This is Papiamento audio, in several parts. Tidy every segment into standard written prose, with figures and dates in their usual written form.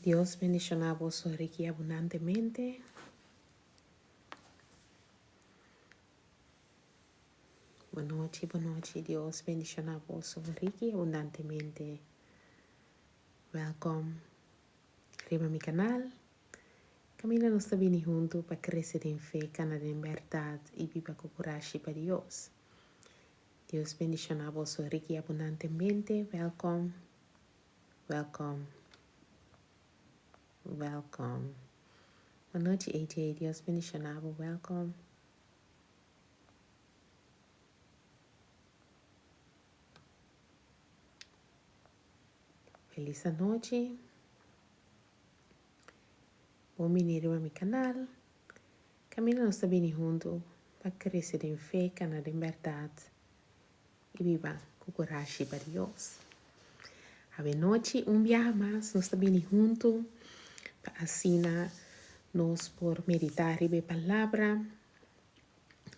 Dios bendiciona boso riki abundantemente. Bon nochi, bon nochi. Dios bendiciona boso riki abundantemente. Welkom riba mi canal. Caminda nos ta bini hunto pa crece den fe, cana den berdad y biba cu curashi pa Dios. Dios bendiciona boso riki abundantemente. Welkom. Welkom. Welkom. Bon nochi AJ, Dios bendiciona bo. Welkom. Feliz anochi. Bon bini riba mi canal. Caminda nos ta bini hunto pa crece den fe, cana den berdad. I biba ku kurashi pa Dios. Awenochi un biaha mas nos ta bini huntu pa asina nos por meditá riba e palabra,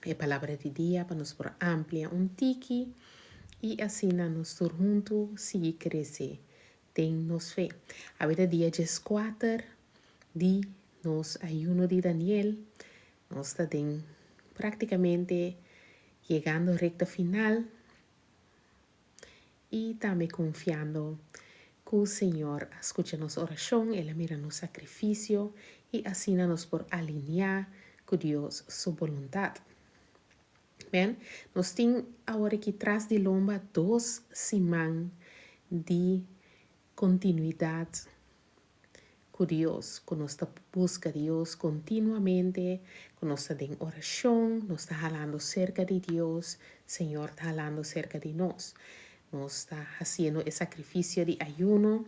e palabra di dia pa nos por amplia un tiki i asina nos tur huntu sigui krese den nos fe. Awe ta dia dieskuater di nos ayuno di Daniel. Nos ta den práktikamente yegando rekta final i tambe konfiando ku Señor a skucha nos orashon, El a mira nos sakrifisio i asina nos por alineá ku Dios su boluntat. Amen. Nos tin awor aki tras di lomba dos siman di kontinuidat ku Dios, ku nos ta buska Dios kontinuamente, ku nos ta den orashon, nos ta halando serka di Dios, Señor ta halando serka di nos. Nos ta hasiendo e sakrifisio di ayuno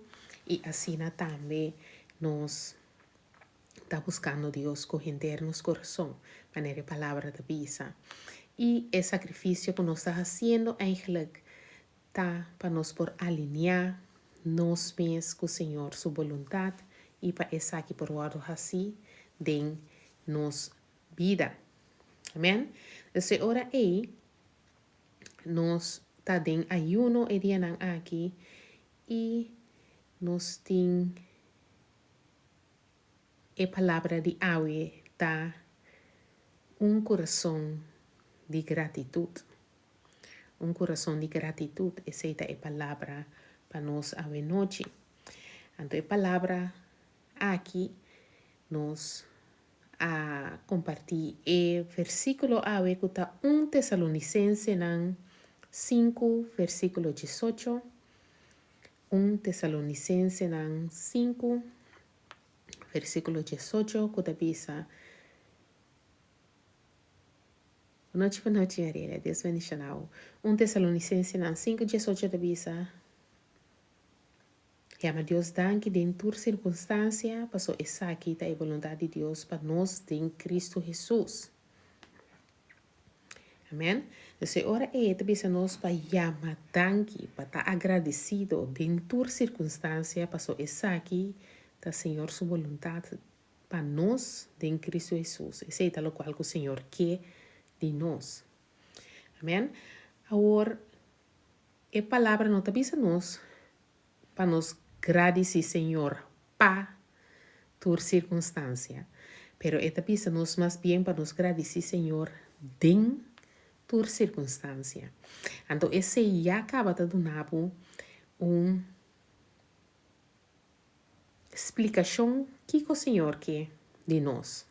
i asina tambe nos ta buskando Dios ku henter nos kurason, manera e palabra ta bisa. I e sakrifisio ku nos ta hasiendo eigentlik Ta pa nos por alineá nos mes ku Señor su boluntat i pa esaki por wòrdu hasí den nos bida. Amèn. Entonces e ora ei nos ta den ayuno e dianan aki i nos tin e palabra di awe ta un kurason di gratitut. Un kurason di gratitut, esei ta e palabra pa nos awenochi. Anto e palabra aki nos a kompartí e versíkulo awe ku ta un Tesalonisensenan sinku versíkulo diesocho, un Tesalonisensenan sinku versíkulo diesocho ku ta bisa, Bonochi bonochi Ariela, Dios bendiciona bo. Un Tesalonicensenan 5 18 ta bisa, Yama Dios danki den tur circunstancia, paso esaki ta e boluntad di Dios pa nos den Cristo Jesus. Amen. Dus e ora ei e ta bisa nos pa yama danki, pa ta agradecido den tur circunstancia, paso esaki ta Señor su boluntad Pa nos den Cristo Hesus. Esei ta lokual ku Señor ke di nos. Amen. Awor, e palabra no ta bisa nos pa nos gradisí Señor pa tur sirkunstansia, pero e ta bisa nos mas bien pa nos gradisí Señor den tur sirkunstansia. Anto esei ya kaba ta duna bo un Splikashon kiko Señor ke di nos.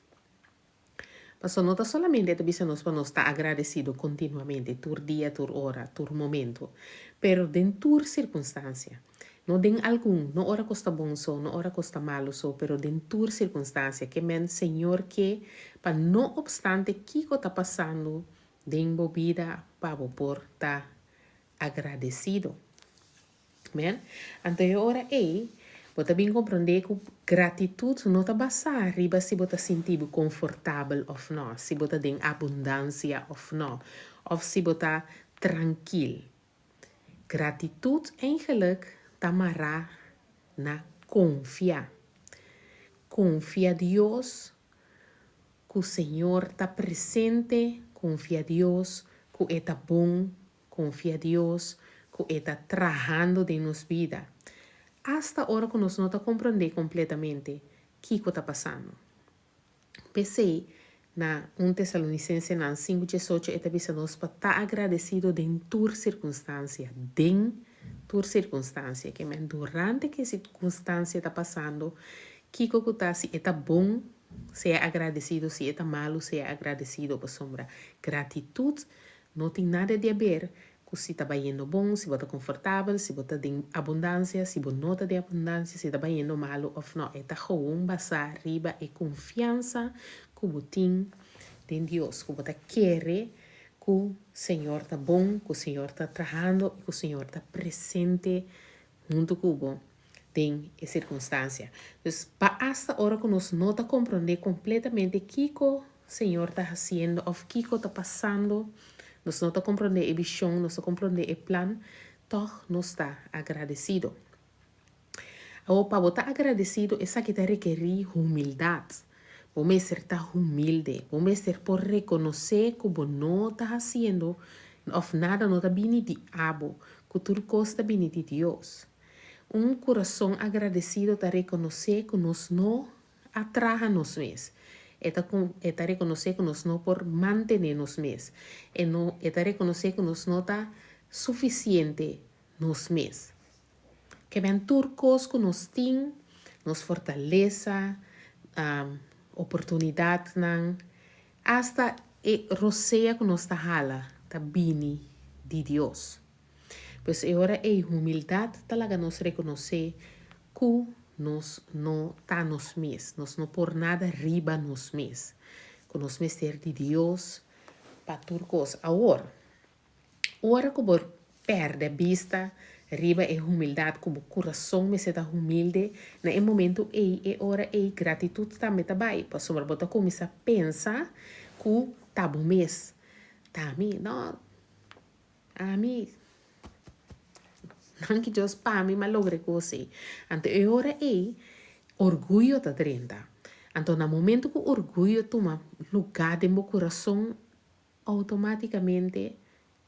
Pasobra no ta solamente e ta bisa nos pa nos ta agradesido kontinuamente, tur dia, tur ora, tur momento, pero den tur sirkunstansia. No den algun, no ora kos ta bon so, no ora kos ta malu so, pero den tur sirkunstansia. Ke men Señor ke pa no opstante kiko ta pasando den bo bida pa bo por ta agradesido. Amen. Anto e ora ei, bo ta bin komprondé ku gratitut no ta basá riba si bo ta sinti bo konfortabel òf nò, si bo ta den abundansia òf nò, òf si bo ta trankil. Gratitut eigenlik ta mará na konfia. Konfia Dios ku Señor ta presente, konfia Dios ku e ta bon Konfia Dios ku e ta trahando den nos bida. Asta ora ku nos no ta komprondé kompletamente kiko ta pasando. P'esei, na un Tesalonisensenan 5:18 e ta bisa nos pa ta agradesido den tur sirkunstansia, den tur sirkunstansia. Ke men durante ku e sirkunstansia ta pasando, kiko ku ta, si e ta bon, sea agradesido, si e ta malu, sea agradesido, pasobra gratitut no tin nada di aber ku si ta bayendo bon, si bo ta konfortabel, si bo ta den abundansia, si bo no ta den abundansia, si ta bayendo malu òf nò. E ta gewoon basá riba e konfiansa ku bo tin den Dios, ku bo ta kere ku Señor ta bon, ku Señor ta trahando i ku Señor ta presente huntu ku bo den e sirkunstansia. Dus, pa asta ora ku nos no ta komprondé kompletamente kiko Señor ta hasiendo òf kiko ta pasando, nos no ta komprondé e vishon, nos no komprondé e plan, tòg nos ta agradesido. Awor, pa bo ta agradesido esaki ta rekerí humildat. Bo mester ta humilde. Bo mester por rekonosé ku bo no ta hasiendo òf nada no ta bini di abo, ku tur kos ta bini di Dios. Un kurason agradesido ta rekonosé ku nos no a traha nos mes. E ta e ta rekonosé ku nos no por mantené nos mes. E no e ta rekonosé ku nos no ta sufisiente nos mes. Ke men tur kos ku nos tin, nos fortalesa, oportunidatnan, asta e rosea ku nos ta hala ta bini di Dios. Pues e ora ei humildat ta laga nos rekonosé ku nos no ta nos mes, nos no por nada riba nos mes, ku nos mester di Dios pa tur kos. Awor, Ora ku bo pèrdè bista riba e humildat ku bo kurason mester ta humilde, na e momentu ei, e ora ei, gratitut tambe ta bai, pasobra bo ta kuminsá pensa ku ta bo mes. Ta mi, no, ami, danki Dios pa mi, m'a logra e kos ei. Anto e ora ei, orguyo ta drenta. Anto na momentu ku orguyo tuma lugá den bo kurason, Outomátikamente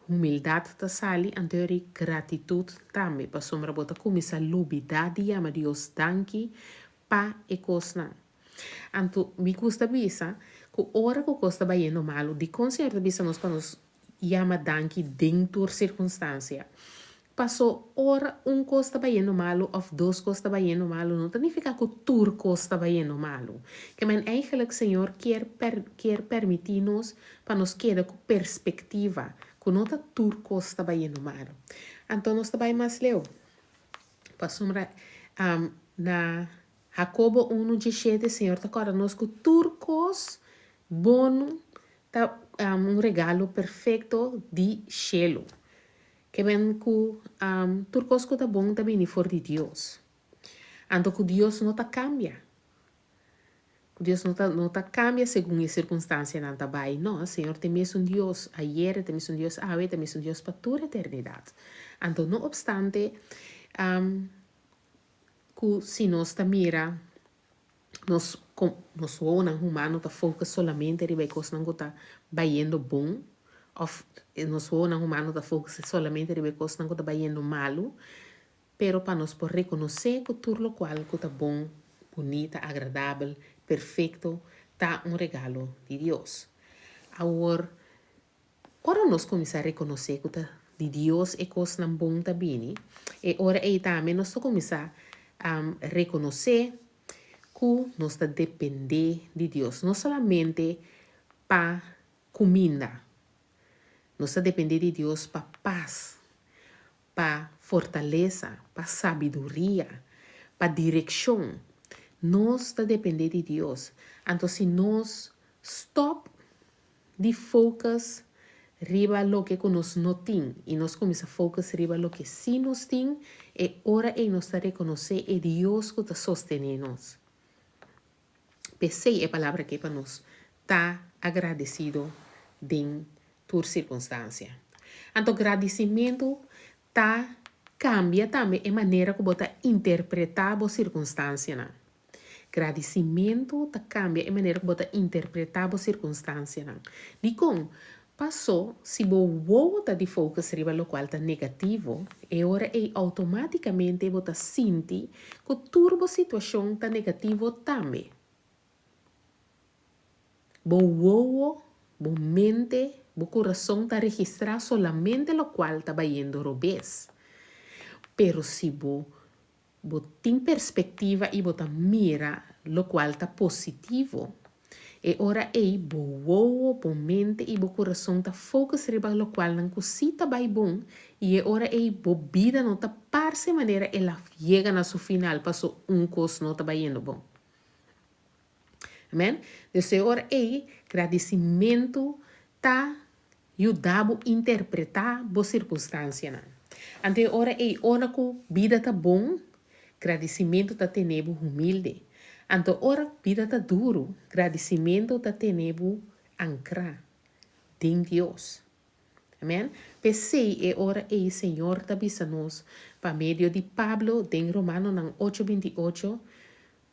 humildat ta sali anto eri gratitut tambe pasobra bo ta kuminsá lubidá di yama Dios danki pa e kosnan. Anto mi gusta bisa ku ora ku kos ta bayendo malu dikon Señor ta bisa nos pa nos yama danki den tur sirkunstansia? Paso ora un kos ta bayendo malu òf dos kos ta bayendo malu no ta nifiká ku tur kos ta bayendo malu. Ke men eigelijk Señor kier per kier permití nos pa nos keda ku perspektiva ku no ta tur kos ta bayendo malu. Anto nos ta bai mas leu. Pasobra na Hakobo unu djeshete Señor ta kòrda nos ku tur kos bonu ta un regalo perfekto di shelu. Ke men ku tur kos ku ta bon ta bini for di Dios. Anto ku Dios no ta kambia. Ku Dios no ta no ta kambia segun e sirkunstansianan ta bai. No, Señor ta e mesun Dios ayer, e ta e mesun Dios awe, e ta e mesun Dios pa tur eternidat. Anto no opstante ku si nos ta mira nos nos wowonan humano ta focus solamente riba e kosnan ku ta bayendo bon òf nos wowonan humano ta focus solamente riba e kosnan ku ta bayendo malu, pero pa nos por rekonosé ku tur lokual ku ta bon, bunita, agradabel, perfekto ta un regalo di Dios. Awor, Ora nos kuminsá rekonosé ku ta di Dios e kosnan bon ta bini, e ora ei tambe nos ta kuminsá rekonosé ku nos ta dependé di Dios, no solamente pa kuminda. Nos ta dependé di Dios pa pas, pa fortalesa, pa sabiduria, pa direkshon. Nos ta dependé di Dios. Anto si nos stòp Di focus riba loke ku nos no tin i nos kuminsá focus riba loke sí nos tin, e ora ei nos ta rekonosé e Dios ku ta sostené nos. P'esei e palabra ke pa nos ta agradesido den tur sirkunstansia. Anto gradisimentu ta kambia tambe e manera ku bo ta interpretá bo sirkunstansianan. Gradisimentu ta kambia e manera ku bo ta interpretá bo sirkunstansianan. Dikon? Paso, si bo wowo ta di focus riba locual ta negativo, e ora ey automaticamente bo ta sinti cu tur bo situacion ta negativo tambe. Bo wowo, bo mente, bo curason ta registra solamente locual ta bayendo robes. Pero si bo Bo tin perspectiva y bo ta mira locual ta positivo. E ora ey bo wowo, bo mente y bo curason ta focus riba locualnan cu si ta bay bon y e ora ey bo bida no ta parce manera el a yega na su final paso un cos no ta bayendo bon. Amen. Dus e ora ey gradicimento ta Yuda bo interpretá bo sirkunstansianan. Anto e ora ei, ora ku bida ta bon, gradisimentu ta tene bo humilde. Anto ora bida ta duru, gradisimentu ta tene bo ankrá den Dios. Amen. P'esei e ora ei Señor ta bisa nos pa medio di Pablo den Romanonan ocho 28,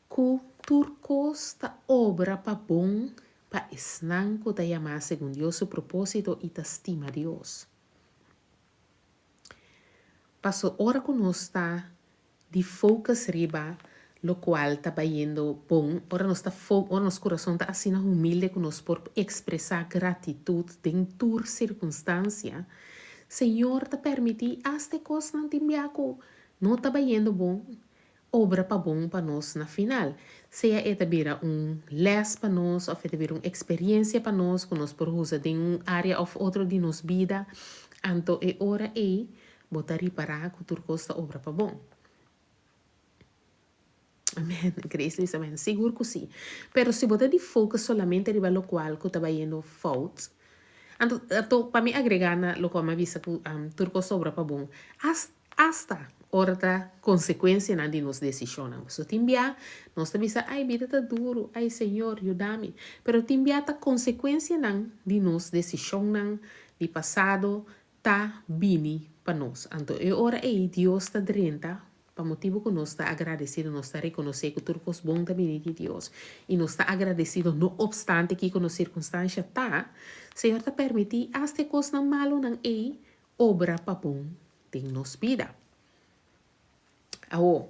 Ku tur kos ta obra pa bon pa esnan ku ta yamá segun Dios su propósito i ta stima Dios. Paso ora ku nos ta di focus riba lokual ta bayendo bon, ora nos ta ora nos kurason ta asina humilde ku nos por ekspresá gratitut den tur sirkunstansia, Señor ta permití asta e kosnan tin bia ku no ta bayendo bon, Obra pa bon pa nos na final. Sea e ta bira un les pa nos of e ta bira un experiencia pa nos cu nos por usa den un area of otro di nos bida, anto e ora ey bo ta ripara cu tur cos ta obra pa bon. Amen. Grace ta bisa amen. Sigur cu si. Pero si bo ta di focus solamente riba locual cu ta bayendo fout, anto, anto pa mi agrega na locual mi a bisa cu tur cos ta obra pa bon, Asta ora ta konsekuensianan di nos desishonnan. Pasobra tin bia nos ta bisa, Ai, bida ta duru, ai, Señor, yuda mi. Pero tin bia ta konsekuensianan di nos desishonnan di pasado ta bini pa nos. Anto e ora ei Dios ta drenta pa motibu ku nos ta agradesido, nos ta rekonosé ku tur kos bon ta bini di Dios i nos ta agradesido no opstante kiko nos sirkunstansha ta, Señor ta permití asta e kosnan malunan ei obra pa bon den nos bida. Awor,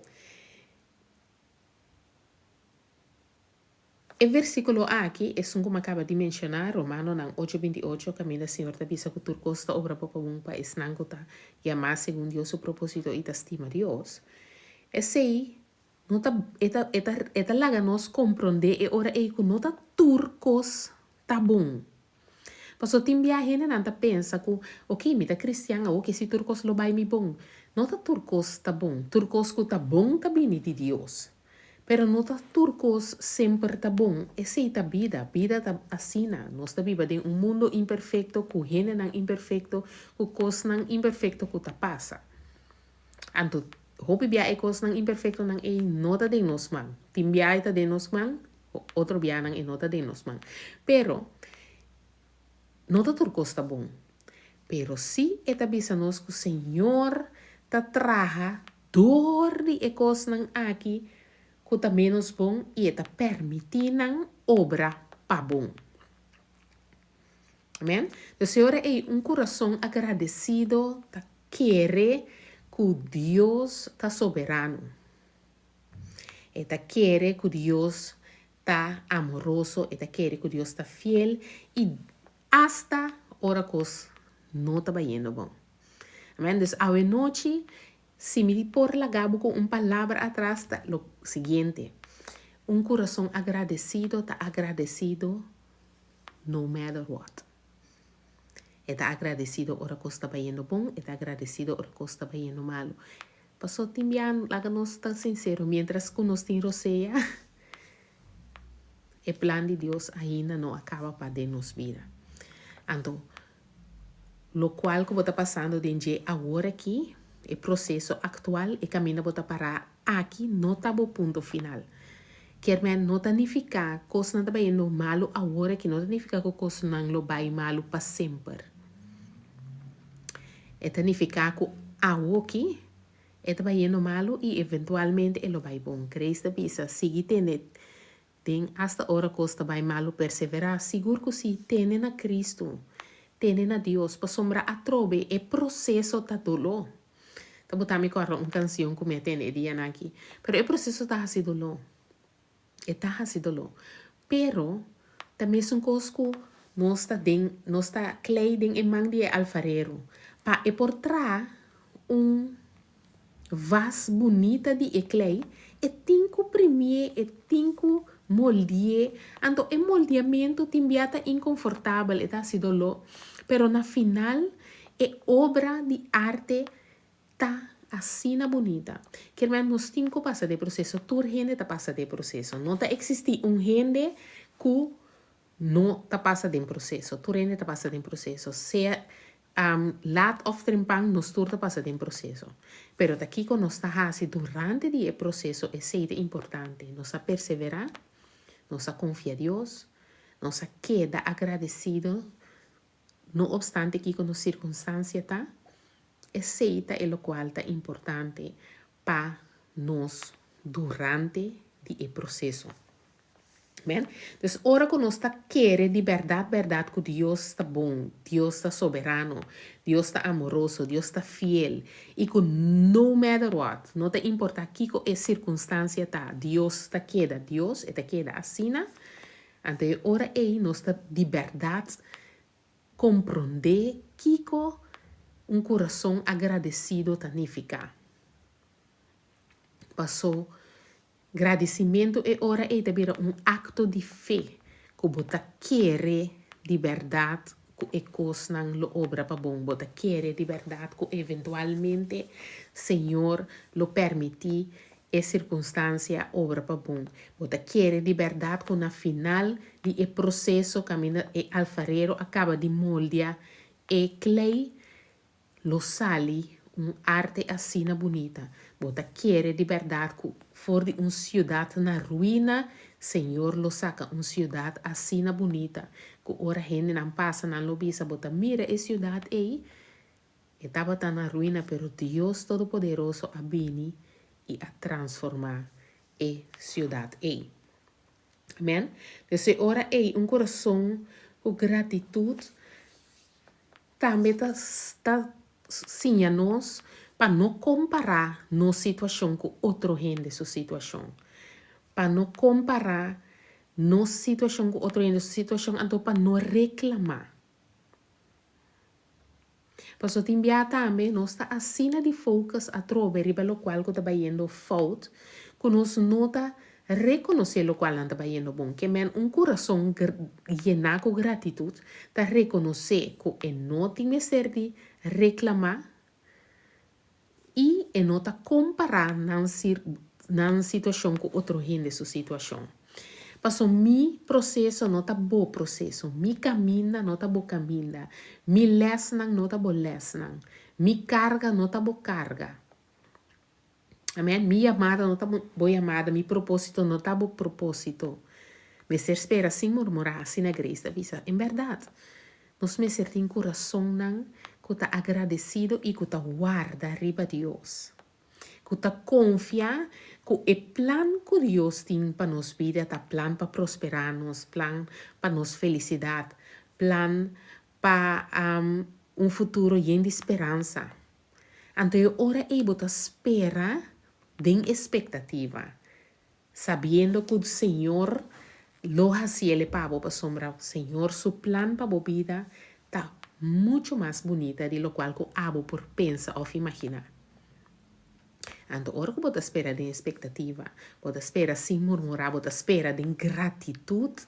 e versíkulo aki, esun ku mi a kaba di menshoná, Romanonan ocho 28, kaminda Señor ta bisa ku tur kos ta obra pa bon pa esnan ku ta yamá segun Dios su propósito i ta stima Dios, esei no ta, e ta, e ta, e ta laga nos komprondé e ora ei ku no ta tur kos ta bon. Pasobra tin bia hendenan ta pensa ku, Oke, mi ta kristian, awor ke si tur kos lo bai mi bon. No ta tur kos ta bon. Tur kos ku ta bon ta bini di Dios. Pero no ta tur kos semper ta bon. Esei ta bida. Bida ta asina. Nos ta biba den un mundo imperfekto, ku hendenan imperfekto, ku kosnan imperfekto ku ta pasa. Anto, hopi bia e kosnan imperfektonan ei no ta den nos man. Tin bia e ta den nos man, Otro bianan e no ta den nos man. Pero, no ta tur kos ta bon. Pero si e ta bisa nos ku Señor ta traha dor di e kosnan aki ku ta ménos bon i e ta permití nan obra pa bon. Amen. Dus e ora ei un kurason agradesido ta kere ku Dios ta soberano. E ta kere ku Dios ta amoroso, e ta kere ku Dios ta fiel i asta ora kos no ta bayendo bon. Amen. Dus awenochi, si mi por laga bo ku un palabra atras ta lo siguiente, Un kurason agradesido ta agradesido no matter what. E ta agradesido ora kos ta bayendo bon, e ta agradesido ora kos ta bayendo malu. Paso tin bia laga nos ta sincero, mientras cu nos tin rosea, e plan di Dios ainda no a caba pa den nos bida. Anto, locual cu bo ta pasando den dje awor aki, e proceso actual, e caminda bo ta para aki, no ta bo punto final. Kiermen no ta nifica cosnan ta bayendo malo awor aki, no ta nifica cu cosnan lo bay malo pa semper. E ta nifiká ku awoki e ta bayendo malu i eventualmente e lo bai bon. Grace ta bisa, Sigui tene den asta ora kos ta bai malu, perseverá. Sigur ku sí, tene na Kristu. Tene na Dios, pasobra atrobe e proseso ta doló. Ta bota mi kòrda un kansion ku mi a tende e dianan aki. Pero e proseso ta hasi doló. E ta hasi doló. Pero ta mesun kos ku nos ta den, nos ta klei den e man di e alfarero pa e por traha un vas bunita di e klei, e tin ku primié, e tin ku moldié. Anto e moldiamentu tin bia ta inkonfortabel, e ta hasi doló. Pero na final e obra di arte ta asina bunita. Kermen nos tin ku pasa den proseso, tur hende ta pasa den proseso. No ta eksistí un hende ku no ta pasa den proseso. Tur hende ta pasa den proseso. Sea laat òf trempan nos tur ta pasa den proseso. Pero ta kiko nos ta hasi durante di e proseso esei ta importante. Nos a perseverá, nos a konfia Dios, nos a keda agradesido no opstante kiko nos sirkunstansia ta. Esei ta e lokual ta importante pa nos durante di e proseso. Amen. Dus ora ku nos ta kere di bèrdat bèrdat ku Dios ta bon, Dios ta soberano, Dios ta amoroso, Dios ta fiel i ku no matter what, no ta importá kiko e sirkunstansia ta, Dios ta keda Dios, e ta keda asina, anto e ora ei nos ta di bèrdat komprondé kiko un kurason agradesido ta nifiká. Pasó Gradisimentu e ora ei ta bira un akto di fe ku bo ta kere di bèrdat ku e kosnan lo obra pa bon. Bo ta kere di bèrdat ku eventualmente Señor lo permití e sirkunstansia obra pa bon. Bo ta kere di bèrdat ku na final di e proseso kaminda e alfarero a kaba di moldia e klei, Lo sali un arte asina bunita. Bo ta kere di bèrdat ku for di un siudat na ruina, Señor lo saka un siudat asina bunita ku ora hendenan pasa nan lo bisa, Bo ta mira e siudat ei? E tabata na ruina, pero Dios Todopoderoso a bini i a transformá e siudat ei. Amèn. Des e ora ei un kurason ku gratitut Tambe ta ta siña nos pa no kompará nos situashon ku otro hende su situashon. Pa no kompará nos situashon ku otro hende su situashon, anto pa no reklamá. Pasobra tin bia tambe nos ta asina di focus atrobe riba lokual ku ta bayendo fout ku nos no ta Rekonosé lokual nan ta bayendo bon. Ke men un kurason yená ku gratitut ta rekonosé ku e no tin mester di reklamá i e no ta kompará nan nan situashon ku otro hende su situashon. Paso mi proseso no ta bo proseso, mi kaminda no ta bo kaminda, mi lèsnan no ta bo lèsnan, mi karga no ta bo karga. Amen. Mi yamada no ta bo yamada, mi propósito no ta bo propósito. Mester spera sin murmurá, asina Grace ta bisa. En bèrdat, nos mester tin kurasonnan ku ta agradesido i ku ta warda riba Dios, ku ta konfia ku e plan ku Dios tin pa nos bida ta plan pa prosperá nos, plan pa nos felisidat, plan pa un futuro yen di speransa. Anto e ora ei bo ta spera den espektativa, sabiendo ku Señor lo hasiel e pa bo pasobra Señor su plan pa bo bida ta muchu mas bunita di lokual ku abo por pensa òf imaginá. Anto ora ku bo ta spera den espektativa, bo ta spera sin murmurá, bo ta spera den gratitut,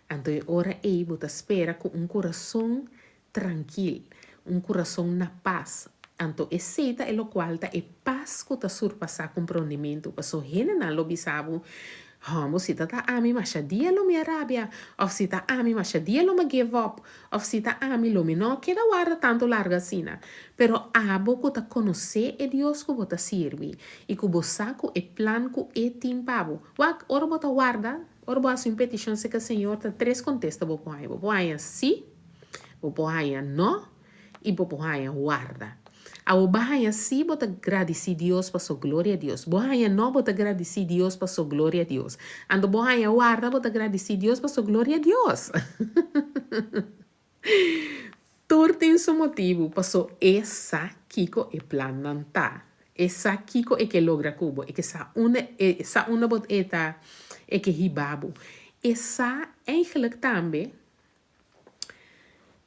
anto e ora ei bo ta spera ku un kurason trankil, un kurason na pas. Anto esei ta e lokual ta e pas ku ta surpasá komprondementu. Paso hendenan lo bisa bo, Hòmber, si ta ta ami masha dia lo mi a rabia, òf si ta ami masha dia lo mi a give up, òf si ta ami lo mi no a keda warda tantu largu asina. Pero abo ku ta konosé e Dios ku bo ta sirbi i ku bo sa ku e plan ku e tin pa bo, wak, ora bo ta warda, ora bo hasi un petishon serka Señor, ta tres kontesta bo por haña. Bo por haña sí. Bo por haña no i bo por haña warda. Awor bo haña sí bo ta gradisí Dios paso gloria Dios. Bo haña no bo ta gradisí Dios paso gloria Dios. Anto bo haña warda bo ta gradisí Dios paso gloria Dios. Tur tin su motibu, paso E sa kiko e plannan ta. E sa kiko E ke logra ku bo. E ke sa unda E sa unda bo E ta E ke hiba bo. E sa eigenlijk tambe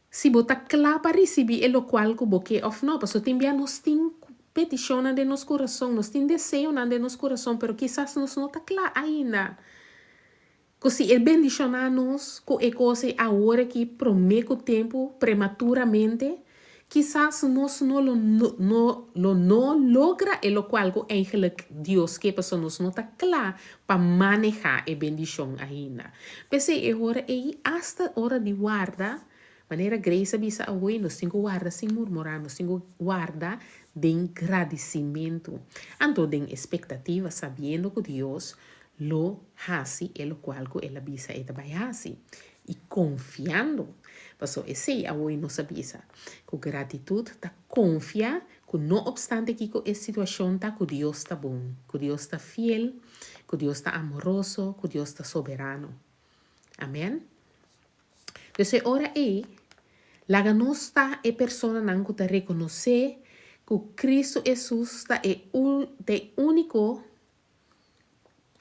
si bo ta kla pa risibí e lokual ku bo ke òf no. Paso tin bia nos tin petishonnan den nos kurason, nos tin deseonan den nos kurason, pero kisas nos no ta kla ainda. Ku si e bendishoná nos ku e kos ei awor aki promé ku tempu, prematuramente, kisas nos no lo no lo no logra e lokual ku eigenlik Dios ke pasobra nos no ta kla pa manehá e bendishon ainda. P'esei e ora ei, asta ora di warda, manera Grace a bisa awe, nos tin ku warda sin murmurá, nos tin ku warda den gradisimentu, anto den espektativa, sabiendo ku Dios lo hasi e lokual ku el a bisa e ta bai hasi, i konfiando. Paso esei awor nos a bisa, ku gratitut ta konfia ku no opstante kiko e situashon ta, ku Dios ta bon, ku Dios ta fiel, ku Dios ta amoroso, ku Dios ta soberano. Amen. Dus e ora ei, laga nos ta e personanan ku ta rekonosé ku Kristu Hesus ta e ta e úniko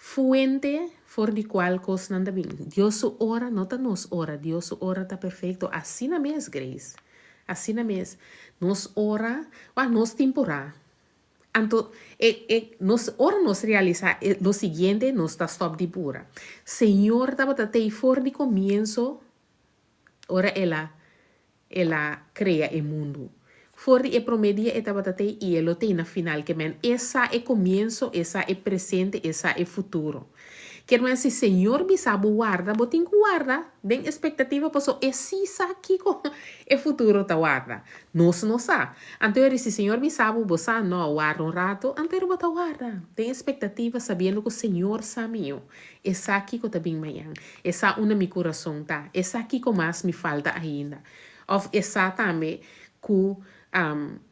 Fuente for di cual cosnan ta bin. Dios su ora no ta nos ora, Dios su ora ta perfecto. Asina mes, Grace. Asina mes. Nos ora, wak, nos tin purá. Anto, e, e, nos, ora nos realisa e, lo siguiente, nos ta stop di pura. Señor tabata tei for di comienso, ora El a El a krea e mundu. For di e promé dia e tabata tei i e lo tei na final. Ke men e sa e komienso, e sa e presente, e sa e futuro. Kier men si Señor bisa bo warda, bo tin ku warda den espektativa paso e si sa kiko e futuro ta warda. Nos no sa. Anto eri si Señor bisa bo, bo sa no, warda un rato, anto eri bo ta warda den espektativa sabiendo ku Señor sa mio. E sa kiko ta bin mañan. E sa unda mi kurason ta. E sa kiko mas mi falta ainda. Òf e sa tambe ku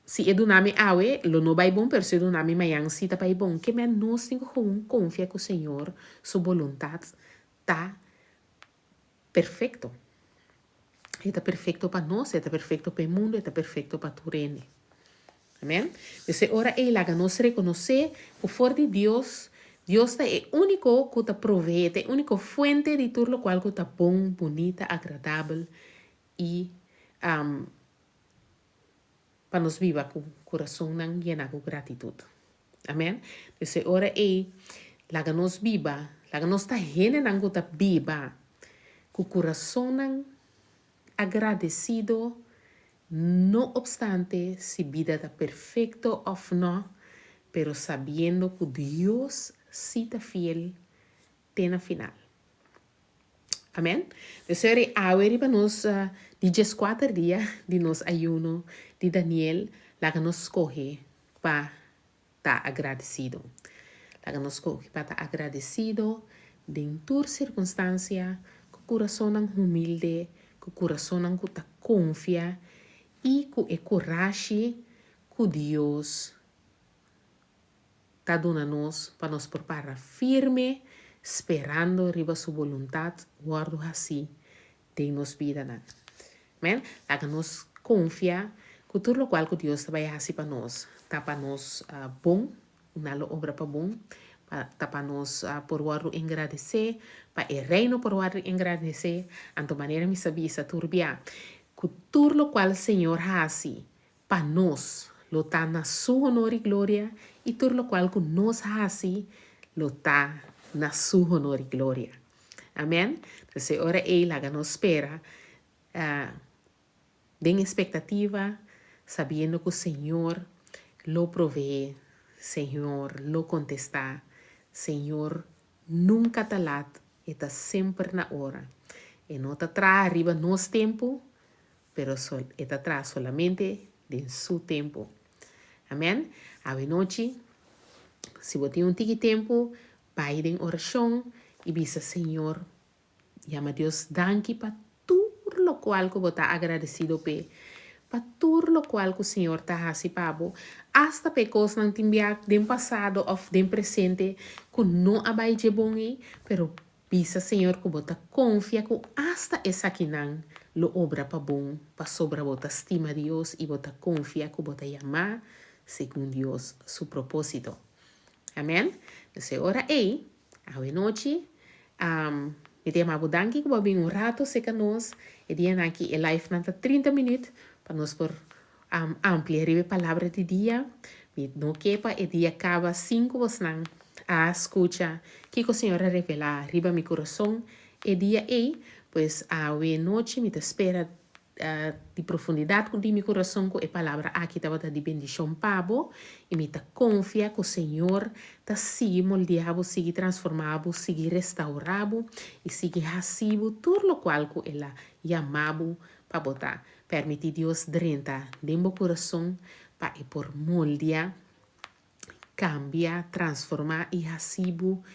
si e duna mi awe, lo no bai bon, pero si e duna mi mañan si ta bai bon. Ke men nos tin ku gewoon konfia ku Señor su boluntat ta perfekto. E ta perfekto pa nos, e ta perfekto pa e mundu, e ta perfekto pa tur hende. Amen. Dus e ora ei laga nos rekonosé ku for di Dios, Dios ta e úniko ku ta proveé, ta e úniko fuente di tur lokual ku ta bon, bunita, agradabel i pa nos biba ku kurasonnan yená ku gratitut. Amen. Dus e ora ei, laga nos biba, laga nos ta hendenan ku ta biba ku kurasonnan agradesido, no opstante si bida ta perfekto òf nò, pero sabiendo ku Dios sí ta fiel te na final. Amen. Dus ora ei awe riba nos di dieskuater dia di nos ayuno di Daniel, laga nos skohe pa ta agradesido. Laga nos skohe pa ta agradesido den tur sirkunstansia, ku kurasonnan humilde, ku kurasonnan ku ta konfia i ku e kurashi ku Dios ta duna nos pa nos por para firme sperando riba su boluntat wòrdu hasí den nos bidanan. Amen. Laga nos konfia ku tur lokual ku Dios ta bai hasi pa nos ta pa nos bon, nan lo obra pa bon, pa ta pa nos por wòrdu engradesé, pa e Reino por wòrdu engradesé. Anto manera mi sa bisa tur bia, ku tur lokual Señor hasi pa nos lo ta na Su honor i gloria, i tur lokual ku nos hasi lo ta na Su honor i gloria. Amen. Entonces e ora ei laga nos spera den espektativa, sabiendo ku Señor lo proveé, Señor lo kontestá, Señor nunka ta lat, E ta semper na ora. E no ta traha riba nos tempu, pero e ta traha solamente den su tempu. Amen. Awenochi, si bo tin un tiki tempu, bai den orashon i bisa Señor, yama Dios danki pa tur lokual ku bo ta agradesido p'e, pa tur lokual ku Señor ta hasi pa bo, asta pa e kosnan tin bia den pasado òf den presente ku no a bai dje bon ei, pero Bisa Señor ku bo ta konfia ku asta esakinan lo obra pa bon pasobra bo ta stima Dios i bo ta konfia ku bo ta yamá segun Dios su propósito. Amèn. Dus e ora ei, awe nochi, mi ta yama bo danki ku bo a bin un rato serka nos. E dianan aki e live-nan ta 30 minüt pa nos por amplia riba e palabra di dia. Mi no ke pa e dia kaba sin ku bosnan a skucha kiko Señor a revelá riba mi kurason e dia ei. Pues awe nochi mi ta spera di profundidat ku di mi kurason ku e palabra aki tabata di bendishon pa bo i mi ta konfia ku Señor ta sigui moldia bo, sigui transformá bo, sigui restaurá bo i sigui hasi bo tur lokual ku El a yama bo pa bo ta. Permití Dios drenta den bo kurason pa e por moldia, kambia, transformá i hasi bo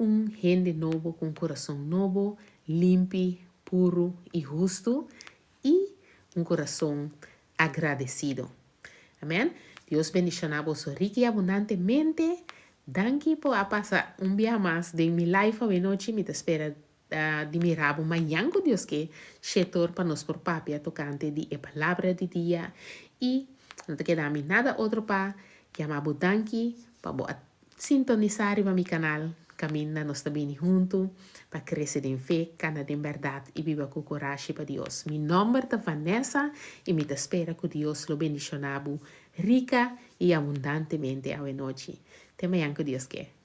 un hende nobo ku un kurason nobo, limpi, puru i hustu i un kurason agradesido. Amèn. Dios bendishoná boso riki i abundantemente. Danki por a pasa un bia mas den mi live awenochi. Mi ta spera di mira bo mañan ku Dios ke shetor pa nos por papia tokante di e palabra di dia i no ta keda mi nada otro pa yama bo danki pa bo a sintonisá riba mi kanal kaminda nos ta bini huntu pa krese den fe, kana den bèrdat i biba ku kurashi pa Dios. Mi nòmber ta Vanessa i mi ta spera ku Dios lo bendishoná bo rika i abundantemente awenochi. Te mañan ku Dios ke.